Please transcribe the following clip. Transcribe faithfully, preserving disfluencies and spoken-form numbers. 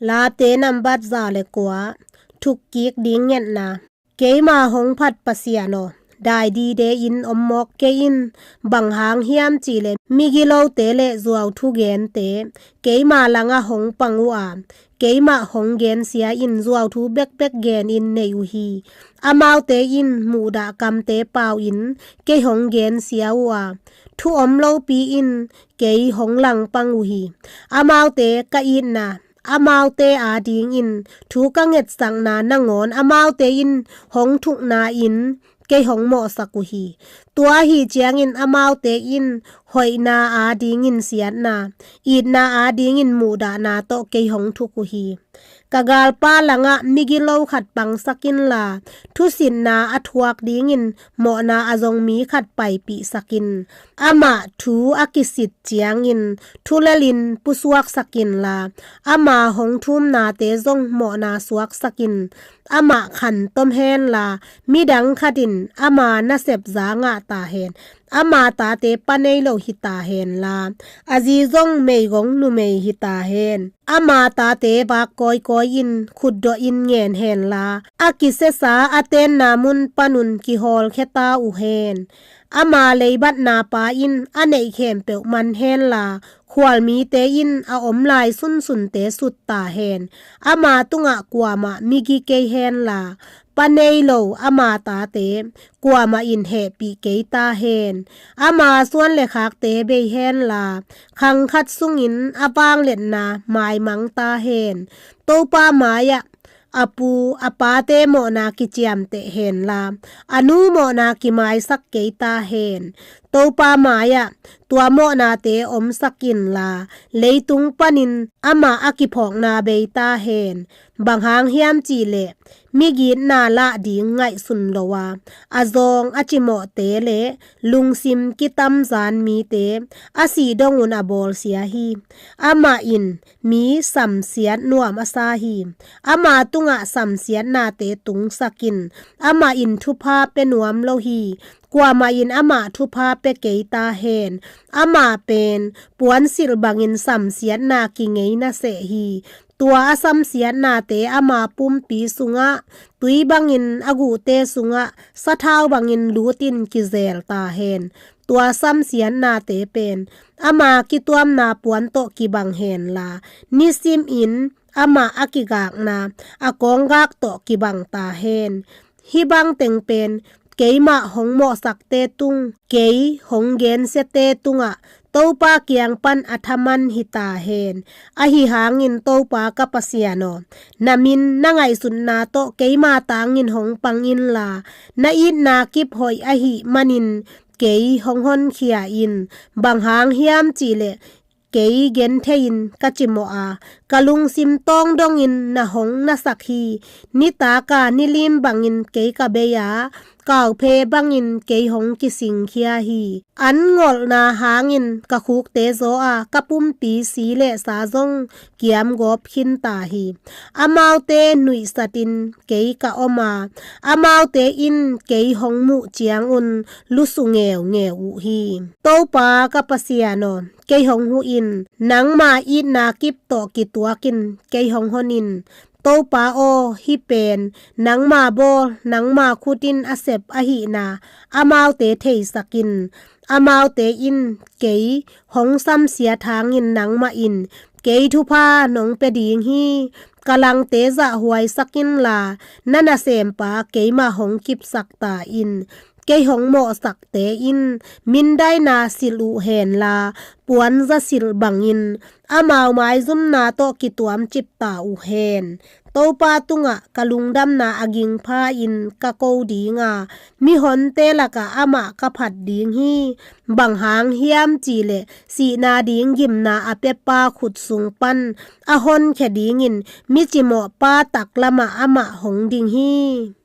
Late nambat za le kua. Thukkik ding ngetna. Keima hong phat Pasian aw, dai dide in om mawk kei in. Bang hang hiam cihleh migilote le zuauthu gente keima langah hong pang uh a, keimah hong gensia in zuauthu bekbek genin nei uh hi. Amaute in muhdah kamte pau-in kei hong gensia uh a, thu om lopi in kei hong langpang uh hi. Amaute ka itna, amaute adingin thu ka ngetsakna nangawn amaute in hong thukna in kei hong mawhsak uh hi. Tua ahi ciangin amaute in hoihna adingin siatna, itna adingin muhdahna tawh kei hong thuk uh hi. Ka galpa langah migilo khat pangsak inla, thusitna a thuak dingin mawhna a zong mi khat paipihsak in. Amah thu a kisit ciangin thulelin pusuaksak inla, ama hong thumnate zong mawhna suaksak in. Amah khantom henla, midang khat in ama nasep za ngah ta hen. Ama tate pa nei lo hi ta henla, a zi zong meigong numei hi ta hen. Ama tate vak kawikawi in khutdawh in ngen henla, a kisesa a tenna mun panun kihawlkhia ta uh hen. Ama leibatna pa in a neih khempeuh man henla, khualmite in a om lai sunsunte sut ta hen. Ama tungah kuamah migi kei henla, pa nei lo ama tate kuamah in hehpih kei ta hen. Ama suan le khakte bei henla, khang khat sungin a vangliatna maimang ta hen. Topa mai-ah a pu a pate mawhna kiciamteh henla, a nu mawhna kimaisak kei ta hen. Topa mai-ah tua mawhnate omsak inla, leitung panin amah a kiphawkna bei ta hen. Bang hang hiam cihleh migitna lah ding ngaihsun lo a, a zawng a cimawhte le lungsim kitamzan mite a sih dongun a bawlsia hi. Amah in mi samsiat nuam a sa hi. Ama tungah samsiatnate tungsak in. Amah in thupha pia nuam lo hi. Kuamah in amah thupha pia kei ta hen. Amah pen puansilh bangin samsiatna kingei na seh hi. Tua a samsiatnate ama pumpi sungah, tui bangin a guhte sungah, sathau bangin lutin kizel ta hen. Tua samsiatnate pen ama kituamna puan tawh kibang henla, nisimin amah a kigakna a kawnggak tawh kibang ta hen. Hih bang teng pen keimah hong mawhsakte tung, kei hong gensiate tungah Topa kiang pan a thaman hi ta hen. Ahi hangin Topa ka Pasian aw, na min na ngaihsutna tawh keima tangin hong pang inla, na itna kip hoih ahih manin kei hong honkhia in. Bang hang hiam cihleh kei genthei-in ka cimawh a, ka lungsim tawng dongin na hong nasak hi. Nitak a nilim bangin kei ka bei a, kauphe bangin kei hong kisingkhia hi. An ngolhna hangin ka khukte zaw a, ka pumpi si le sa zong kiamgawp khin ta hi. Amaute nuihsatin kei ka om a, amaute in kei hong muh ciangun lusu ngeungeu uh hi. Topa ka Pasian aw, kei hong huh in. Nangma itna kip tawh kituakin kei hong hon in. Topa aw, hih pen nangma bawl, nangma khut in a sep ahihna amaute theisak in. Amaute in kei hong samsiat hangin nangmah in kei thupha nong pia ding hi. Ka langte zahhuaisak inla, na nasempa keimah hong kipsak ta in. Kei hong mawhsakte in mindaina silh uh henla, puanza silh bangin amau maizumna tawh kituamcip ta uh hen. Topa tungah ka lungdamna a gingpha-in ka ko ding a, mihonte lakah amah ka phat ding hi. Bang hang hiam cihleh sihna ding gimna a piapa khut sung pan a honkhia dingin mi cimawhpa taklamah amah hong ding hi.